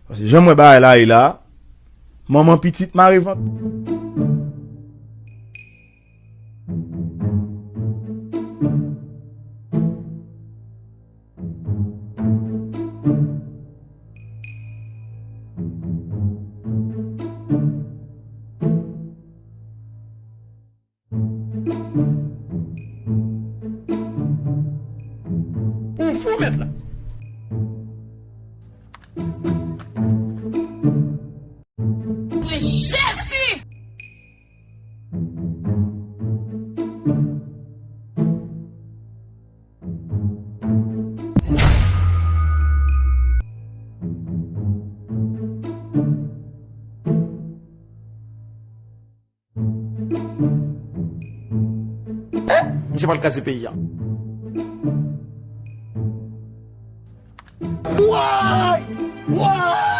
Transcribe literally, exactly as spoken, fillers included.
Paske jan m wè bagay la ye la, manman pitit mare vant. Ou fou mèt la. Jezi! Misye pral kraze peyi a. Why? Why?